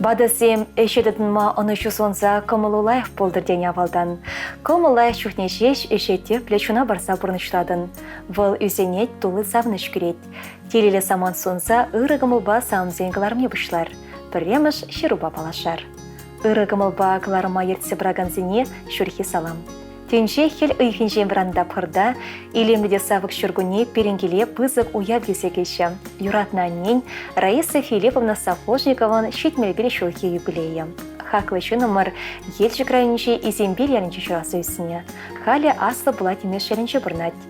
Ватӑсем ӗҫе тытӑнма ӑнӑҫу сунса кӑмӑлу лайӑх пултӑр тенӗ авалтан. Кӑмӑл лайӑх чухне ҫеҫ ӗҫе тӗплӗ чуна парса пурнӑҫлатӑн. Вӑл ӳсӗнет, тулли савӑнӑҫ кӳрет. Телейлӗ самант сунса ырӑ кӑмӑлпа саламсен кӑларӑмне пуҫлар. Пӗрремӗш ҫырупа паллашар. Ырӑ кӑмӑлпа кӑларӑма ертсе пыракансене ҫурхи салам. Тӗнче хӗл ыйхинчен вӑраннӑ тапхӑрта илемлӗ те савӑк ҫуркунне пирӗн киле пысӑк уяв килсе кӗчӗ. Юратнӑ аннен Раиса Филипповна Сапожникован 75 ҫулхи юбилейӗ. Хаклӑ ҫыннӑмӑр Елчӗк районӗнчи Исемпел ялӗнче ҫуралса ӳснӗ. Халӗ Аслӑ Пӑла Тимеш ялӗнче пурӑнать.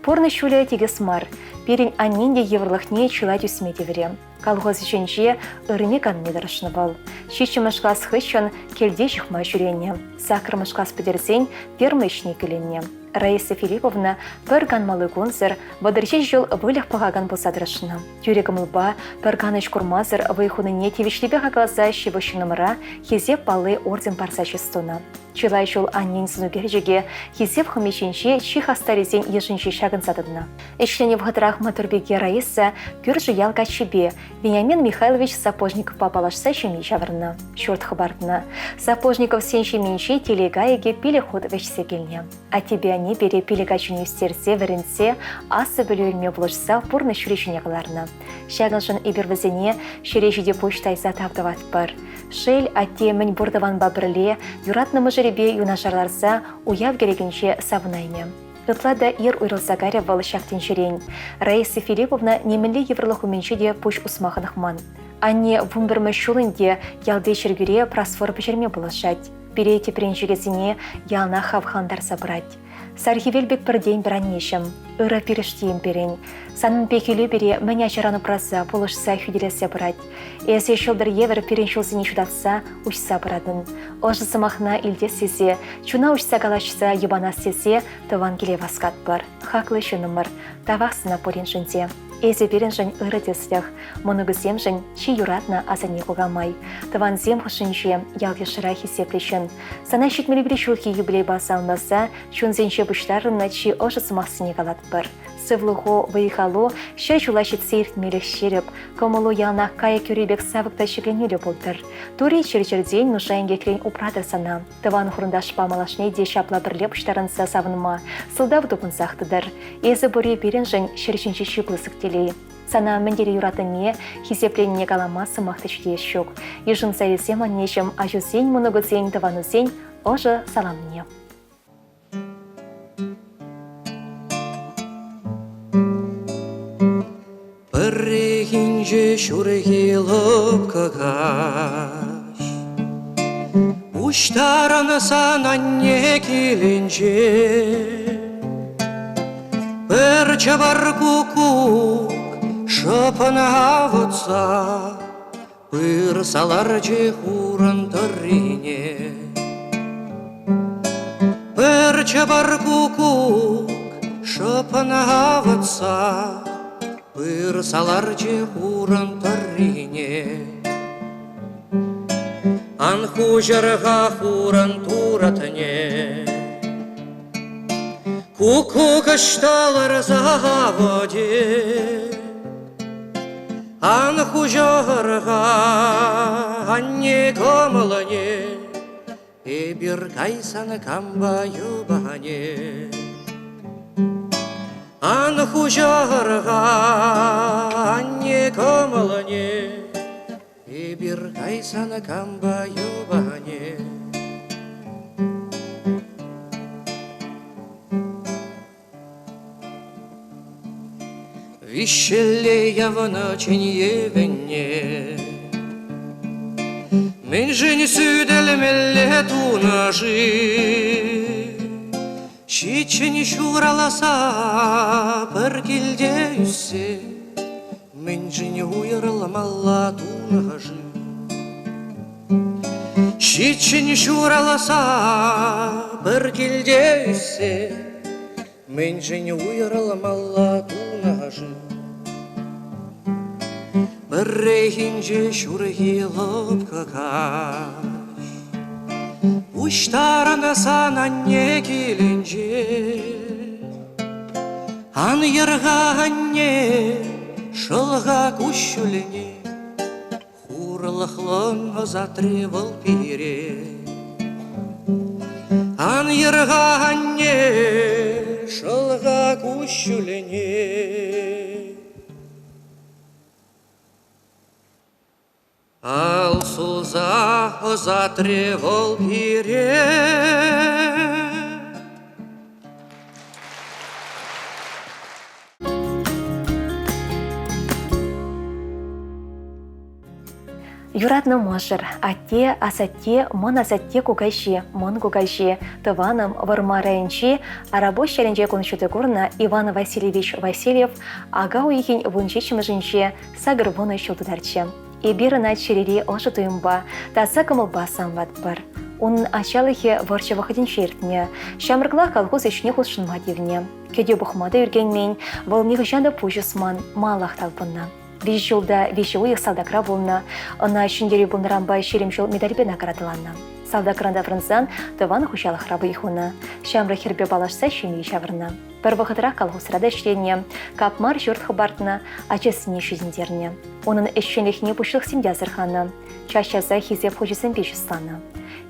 Пурнӑҫ ҫулӗ тикӗс мар. Пирӗн аннен те йывӑрлӑхне чылай тӳсме тиврӗ. Колхоз ӗҫӗнче ырми-канми тӑрӑшнӑ вӑл. Ҫиччӗмӗш класс хыҫҫӑн килте ҫыхма ҫӳренӗ. Саккӑрмӗш класс пӗтерсен ферма ӗҫне кӳлӗннӗ. Раиса Филипповна пӗр канмалли кунсӑр 37 ҫул выльӑх пӑхакан пулса тӑрӑшнӑ. Тӳрӗ кӑмӑлпа пӗр канӑҫ курмасӑр вӑй хунине тивӗҫлипе хакласа ҫывӑх ҫыннӑмӑра Хисеп палли орден парса чыс тунӑ. Чылай ҫул аннен сӑнӳкерчӗкӗ Хисеп хӑми ҫинче чи хастаррисен йышӗнче ҫакӑнса тӑнӑ. Ӗҫленӗ вӑхӑтрах маттур пике Раиса кӳршӗ ял каччипе Вениамин Михайлович Сапожниковпа паллашса ҫемье ҫавӑрнӑ, ҫурт хӑпартнӑ. Сапожниковсен ҫемйинче телей кайӑкӗ пилӗк хут вӗҫсе килнӗ. Аттепе анне пире пилӗк ачине ӳстерсе, вӗрентсе, аслӑ пӗлӳ илме пулӑшса пурнӑҫ ҫулӗ ҫине кӑларнӑ. Ҫакӑншӑн эпир вӗсене ҫӗре ҫити пуҫ тайса тав тӑватпӑр. Шел, атте мӗн пур тӑванпа пӗрле юратнӑ мӑшӑрӗпе юнашар ларса уяв кӗрекинче савӑнаймӗ. Ытла та ир уйрӑлса кайрӗ вӑл ҫак тӗнчерен. Раиса Филипповна нимӗнле йывӑрлӑх умӗнче те пуҫ усма хӑнӑхман. Анне вунпӗрмӗш ҫул ӗнтӗ ялти чиркӳре просфор пӗҫерме пулӑшать. Пире тӗпренчӗкӗсене яланах хавхалантарса пырать. Сар хӗвел пек пӗртен-пӗр аннеҫӗм, ырӑ пирӗштийӗм пирӗн. Санӑн пехилӳ пире мӗн ачаран упраса, пулӑшса, хӳтӗлесе пырать. Эсӗ ҫӑлтӑр евӗр пирӗн ҫулсене ҫутатса, уҫса пыратӑн. Ӑшӑ сӑмахна илтес тесе, чуна уҫса калаҫса йӑпанас тесе тӑван киле васкатпӑр. Хаклӑ ҫыннӑмӑр, тавах сана пуриншӗн те. Эсӗ пирӗншӗн ырӑ тӗслӗх, мӑнукӗсемшӗн чи юратнӑ асанне-кукамай. Тӑвансем хушшинче ял-йышра хисеплӗ ҫын. Сана 71 ҫулхи юбилейпа саламласа чунсенче пуҫтарӑннӑ чи ӑшӑ сӑмахсене калатпӑр. Сывлӑху, вӑй-халу ҫӗр ҫула ҫитсе иртмелӗх ҫирӗп, кӑмӑлу яланах кайӑк юрри пек савӑк та ҫӗкленӳллӗ пултӑр. Тури чир-чӗртен, нуша-инкекрен упратӑр сана. Тӑван хурӑнташпа малашне те ҫапла пӗрле пуҫтарӑнса савӑнма сӑлтав тупӑнсах тӑтӑр. Эсӗ пурри пирӗншӗн ҫӗр ҫинчи чи пысӑк телей. Сана мӗн тери юратнине, хисепленине калама сӑмах та ҫитеес ҫук. Йышӑнса илсем, аннеҫӗм, аҫусен, мӑнукусен, тӑванусен ӑшӑ саламне. Пӗррехинче ҫурхи лӑпкӑ каҫ Пуҫтарӑнсан анне килӗнче Пӗр чӑвар куккук шӑпӑн авӑтса Пырса ларчӗ хурӑн тӑррине. Пӗр чӑпар куккук шӑпӑн авӑтса Пырса ларчӗ хурӑн тӑррине. Ан хуҫӑр-ха хурӑн туратне, Куккук ӑҫта ларса авӑтӗ? Ан хуҫӑр-ха анне кӑмӑлне, Эпир кайсан кампа юпане? Ан хуҫӑр-ха анне кӑмӑлне, Эпир кайсан кампа юпане? Виҫҫӗлле явӑнӑ чӗньевӗнне Мӗншӗн сӳтӗлмелле тунӑ-ши? Ҫиччӗн ҫураласа пӗр килте ӳссе Мӗншӗн уйрӑлмалла тунӑ-ши? Ҫиччӗн ҫураласа пӗр килте ӳссе Мӗншӗн уйрӑлмалла тунӑ-ши? Пӗррехинче ҫурхи лӑпкӑ каҫ Пуҫтарӑнсан анне килӗнче Ан йӗр-ха, анне, шӑл-ха куҫҫульне. Сывлӑхлӑн ӑсатрӗ вӑл пире. Ан йӗр-ха, анне, шӑл-ха куҫҫульне. Ал сулса ӑсатрӗ вӑл пире. Юратнӑ мӑшӑр, атте, асатте, мӑн асатте кукаҫи, мӑн кукаҫи, тӑванӑм Вӑрмар районӗнчи Арапуҫ ялӗнче кун ҫути курнӑ Иван Васильевич Васильев ака уйӑхӗн 17-мӗшӗнче 80 ҫул тутарчӗ. Эпир ӑна чӗрери ӑшӑ туйӑмпа, таса кӑмӑлпа саламлатпӑр. Унӑн ачалӑхӗ вӑрҫӑ вӑхӑтӗнче иртнӗ. Ҫамрӑклах колхоз ӗҫне хутшӑнма тивнӗ. Кӗтӳ пӑхма та ӳркенмен, вӑл нихӑҫан та пуҫ усман, малах талпӑннӑ. Виҫ ҫулта виҫӗ уйӑх салтакра пулнӑ. Ӑна Ҫӗнтерӳ пулнӑранпа 20 ҫул медальпе наградӑланӑ. Салтакран таврӑнсан тӑван хуҫалӑхра вӑй хунӑ. Ҫамрӑк хӗрпе паллашса ҫемье ҫавӑрнӑ. Пӗр вӑхӑтрах колхозра та ӗҫленӗ, капмар ҫурт хӑпартнӑ, ачасене ҫитӗнтернӗ. Унӑн ӗҫченлӗхне пуҫлӑхсем те асӑрханӑ, час-часах хисеп хучӗсемпе чысланӑ.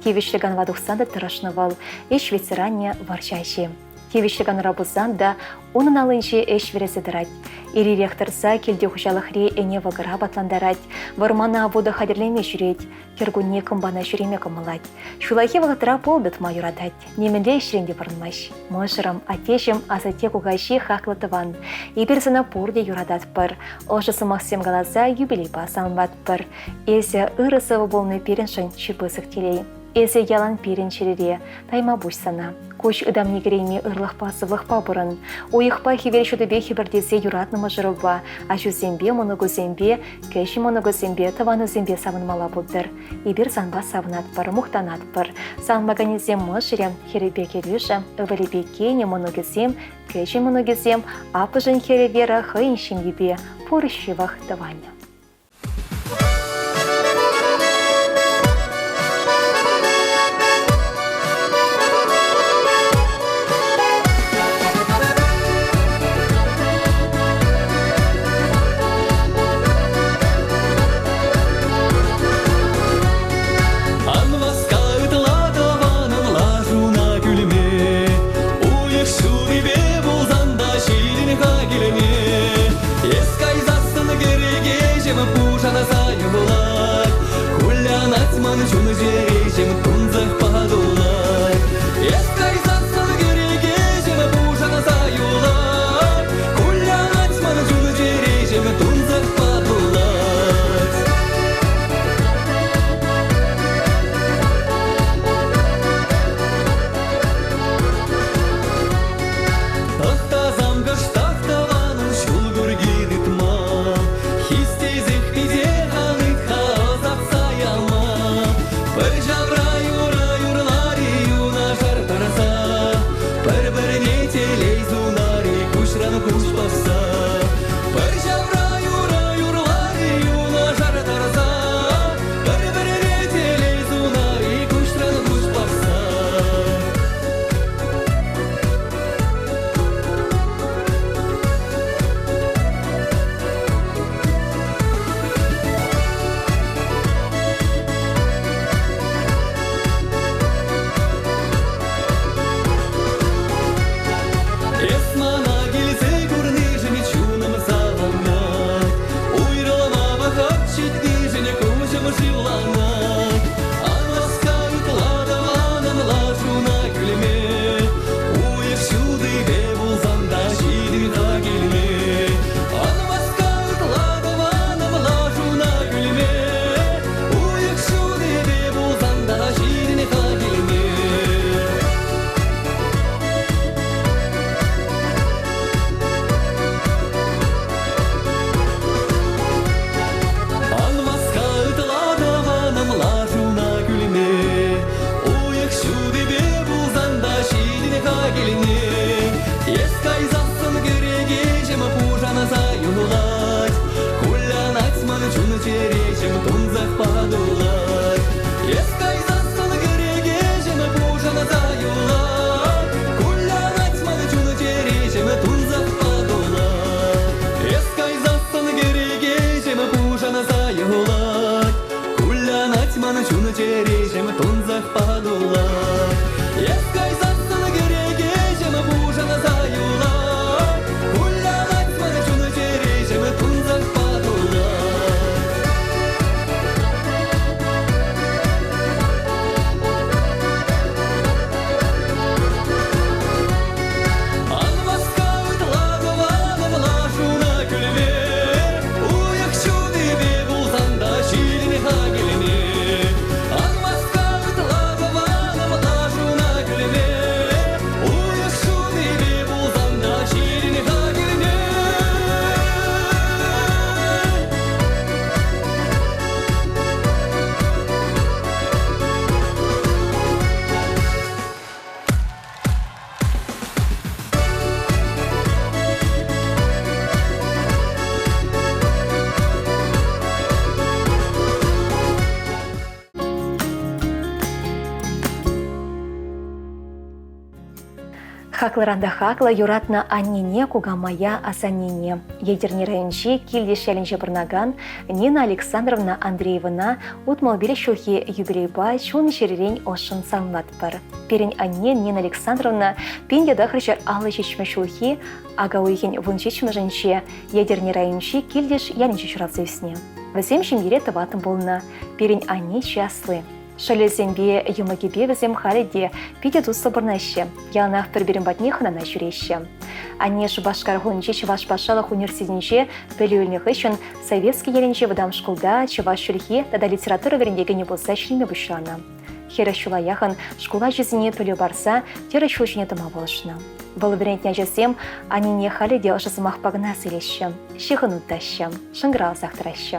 Тивӗҫлӗ канӑва тухсан та тӑрӑшнӑ вӑл, ӗҫ ветеранӗ, вӑрҫӑ ачи. Тивӗҫлӗ канура пулсан та унӑн аллинче ӗҫ вӗресе тӑрать. Ир-ирех тӑрса килти хуҫалӑхри ӗне-вӑкӑра апатлантарать, вӑрмана вутӑ хатӗрлеме ҫӳрет, кӗркунне кӑмпана ҫӳреме кӑмӑллать. Ҫуллахи вӑхӑтра пыл тытма юратать, нимӗнле ӗҫрен те пӑрӑнмасть. Мӑшӑрӑм, аттеҫӗм, асатте-кукаҫи хаклӑ тӑван. Эпир сана пурте юрататпӑр. Ӑшӑ сӑмахсем каласа юбилейпа саламлатпӑр. Эсӗ ырӑ сывӑ пулни пирӗншӗн чи пысӑк телей. Эсӗ ялан пирӗн чӗрере, тайма пуҫ сана. Куҫ ытамне кӗрейми ырлӑхпа сывлӑхпа пурӑн. Уйӑхпа хӗвел ҫутипе хӗпӗртесе юратнӑ мӑшӑрупа, аҫусемпе, мӑнукусемпе, кӗҫӗн мӑнукусемпе, тӑванусемпе савӑнмалла пултӑр. Эпир санпа савӑнатпӑр, мухтанатпӑр. Савӑнмаканӗсем мӑшӑрӗ, хӗрӗпе кӗрӳшӗ, ывӑлӗпе кинӗ, мӑнукӗсем, кӗҫӗн мӑнукӗсем, аппӑшӗн хӗрӗ Вера хӑйӗн ҫемйипе пур ҫывӑх тӑванӗ. Ан васка ытла тӑванӑн лашуна кӳлме, Уйӑх ҫутипе пулсан та ҫитӗн-ха килне. Эс кайсассӑн кӗрекеҫӗм пушанса юлать, Кулянать ман чун-чӗреҫӗм тунсӑхпа тулать. Эс кайсассӑн кӗрекеҫӗм пушанса юлать, Кулянать ман чун-чӗреҫӗм тунсӑхпа тулать. Тӑхтасам кӑштах тӑванӑм ҫул курки тытма, Хистесех питех ан ыйт-ха ӑсатса яма. Пӗр ҫавра юрӑ юрлар-и юнашар тӑрса, Пӗр-пӗрне телей сунар-и куҫран куҫ пӑхса. Пӗр ҫавра юрӑ юрлар-и юнашар тӑрса, Пӗр-пӗрне телей сунар-и куҫран куҫ пӑхса. Хаклӑран та хаклӑ юратнӑ аннене, кукамая, асаннене. Етӗрне районӗнчи Килтӗш ялӗнче пурӑнакан Нина Александровна Андреевӑна 65 ҫулхи юбилейпа чун-чӗререн ӑшшӑн саламлатпӑр. Пирӗн анне Нина Александровна 1957 ҫулхи ака уйӑхӗн 17-мӗшӗнче Етӗрне районӗнчи Килтӗш ялӗнче ҫуралса ӳснӗ. Вӗсем ҫемьере тӑваттӑн пулнӑ. Пирӗн анне чи асли. Шӑллӗсемпе йӑмӑкӗпе вӗсем халӗ те питӗ туслӑ пурӑнаҫҫӗ, яланах пӗр-пӗрин патне хӑнана ҫӳреҫҫӗ. Анне Шупашкар хулинчи Чӑваш патшалӑх университетӗнче пӗлӳ илнӗ хыҫҫӑн Советски ялӗнчи вӑтам шкулта чӑваш чӗлхи тата литература вӗрентекенӗ пулса ӗҫлеме пуҫланӑ. 40 ҫула яхӑн шкул ачисене пӗлӳ парса тӗрӗс ҫул ҫине тӑма пулӑшнӑ. Вӑл вӗрентнӗ ачасем аннене халӗ те ӑшӑ сӑмахпа кӑна сӗлеҫҫӗ, ҫыхӑну тытаҫҫӗ, шӑнкӑравласах тӑраҫҫӗ.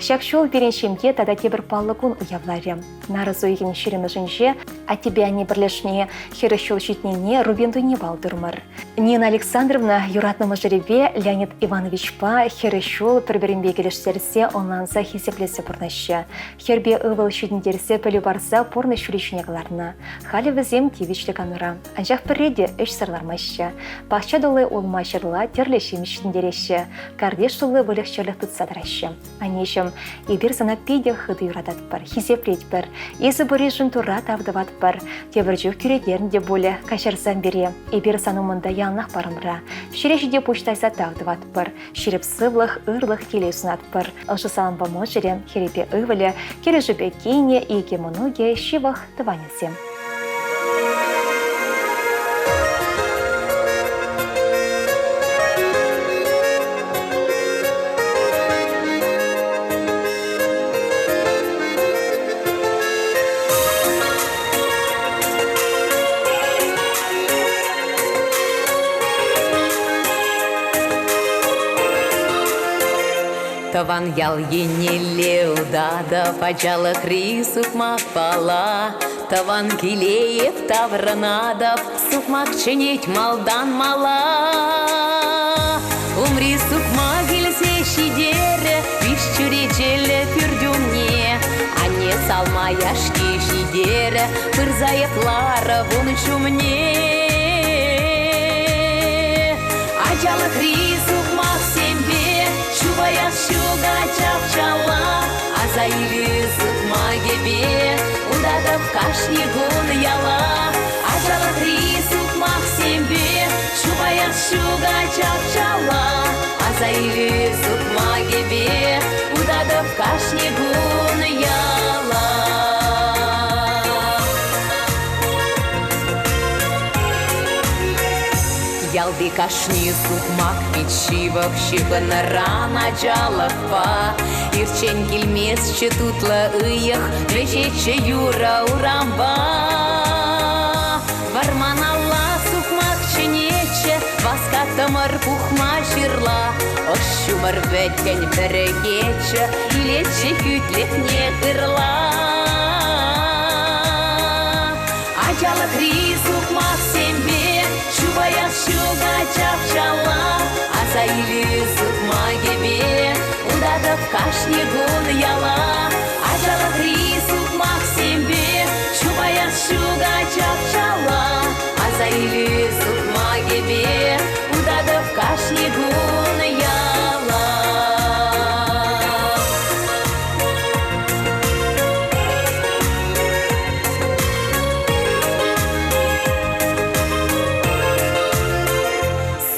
Ҫак ҫул пирӗн ҫемье тата тепӗр паллӑ кун уявларӗ. Нарӑс уйӑхӗн ҫирӗмӗшӗнче аттепе анне пӗрлешни 40 ҫул ҫитнине Рубин туйне пал турӑмӑр. Нина Александровна юратнӑ мӑшӑрӗпе Леонид Ивановичпа 40 ҫул пӗр-пӗринпе килӗштерсе, ӑнланса, хисеплесе пурӑнаҫҫӗ. Хӗрпе ывӑл ҫитӗнтерсе пӗлӳ парса пурнӑҫ ҫулӗ ҫине кӑларнӑ. Халӗ вӗсем тивӗҫлӗ канура. Анчах пӗрре те ӗҫсӗр лармаҫҫӗ. Пахча тулли улма-ҫырла, тӗрлӗ ҫимӗҫ ҫитӗнтереҫҫӗ, картиш тулли выльӑх-чӗрлӗх тытса тӑраҫҫӗ. Аннеҫӗм, эпир сана питӗ хытӑ юрататпӑр, хисеплетпӗр. Эсӗ пуриншӗн Турра тав тӑватпӑр. Тепӗр чух кӳретерн те пулӗ, каҫарсам пире. Эпир сан умӑнта яланах парӑмра. Ҫӗре ҫити пуҫ тайса тав тӑватпӑр. Ҫирӗп сывлӑх, ырлӑх, телей сунатпӑр. Ӑшӑ салампа мӑшӑрӗ, хӗрӗпе ывӑлӗ, кӗрӳшӗпе кинӗ, икӗ мӑнукӗ, ҫывӑх тӑванӗсем. Тӑван ял еннелле утатӑп, ачалӑхри сукмакпала. Тӑван киле эп таврӑнатӑп, сукмак чӗнет малтан мала. Умри сукмак илсе ҫитерӗ виҫ чӳречеллӗ пӳрт умне. Анне салма яшки ҫитерӗ, пырса эп ларӑп ун ҫумне. Ачалӑхри сукмаксемпе чупаяс ҫук ачапчалла, аса илӳ сукмакӗпе утатӑп кашни кун яла. Ачалӑхри сукмаксемпе чупаяс ҫук ачапчалла, аса илӳ сукмакӗпе утатӑп кашни кун яла. Ялти кашни сукмак пит ҫывӑх ҫыхӑнӑран ачалӑхпа. Ирччен килместчӗ тутлӑ ыйӑх, вӗҫетчӗ юрӑ урампа. Вӑрманалла сукмак чӗнетчӗ, васкаттӑмӑр пухма ҫырла. Ӑш ҫумӑр вӗттӗн пӗрӗхетчӗ, илетчӗ хӳтлӗхне ырла. Ачалӑхри сукмаксемпе чупаяс ҫук ачапчалла, аса илӳ сукмакӗпе утатӑп кашни кун яла. Ачалӑхри сукмаксемпе чупаяс ҫук ачапчалла, аса илӳ сукмакӗпе утатӑп кашни кун яла.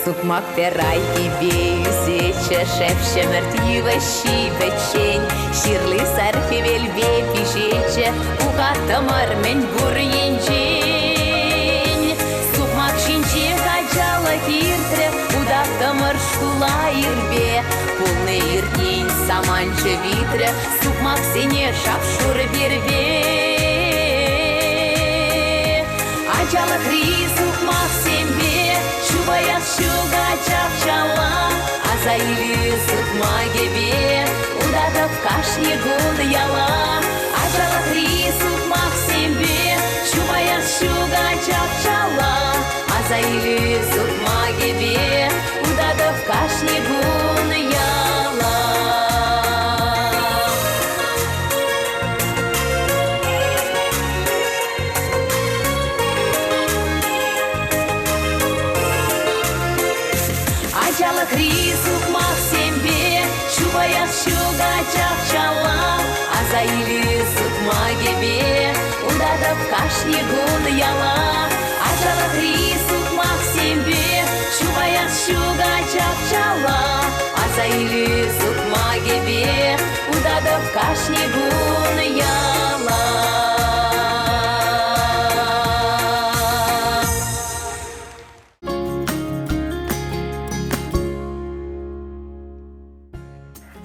Сукмак пӗр айккипе ӳсетчӗ шеп ҫӗмӗрт йывӑҫҫи пӗччен. Ҫырли сар хӗвелпе пиҫетчӗ, ухаттӑмӑр мӗнпур енчен. Сукмак ҫинче ачалӑх иртрӗ, утаттӑмӑр шкула ирпе. Пулнӑ иртнин саманчӗ витрӗ, сукмаксене шап-шурӑ пирпе. Ачалӑхри сукмаксемпе чупаяс ҫук ачапчалла, аса илӳ сукмакӗпе утатӑп кашни кун яла. Ачалӑхри сукмаксемпе чупаяс ҫук ачапчалла, аса илӳ сукмакӗпе утатӑп кашни кун яла. Ачалӑхри сукмаксемпе чупаяс ҫук ачапчалла, аса илӳ сукмакӗпе утатӑп кашни кун яла. Ачалӑхри сукмаксемпе чупаяс ҫук ачапчалла, аса илӳ сукмакӗпе утатӑп кашни кун яла.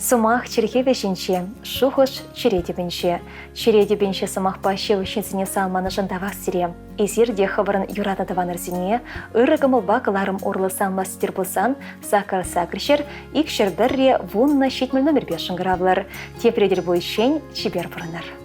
Сӑмах чӗлхе вӗҫӗнче, шухӑш чӗре тӗпӗнче. Чӗре тӗпӗнче сӑмахпа ҫывӑх ҫынсене салманӑшӑн тавах сире. Эсир те хӑвӑрӑн юратнӑ тӑванӑрсене ырӑ кӑмӑлпа кӑларӑм урлӑ салмастӑр пулсан сакӑр сакӑрҫӗр икҫӗр пӗрре 10 70 номерпе шӑнкӑравлӑр. Тепре тӗл пуличчен чипер пурӑнӑр.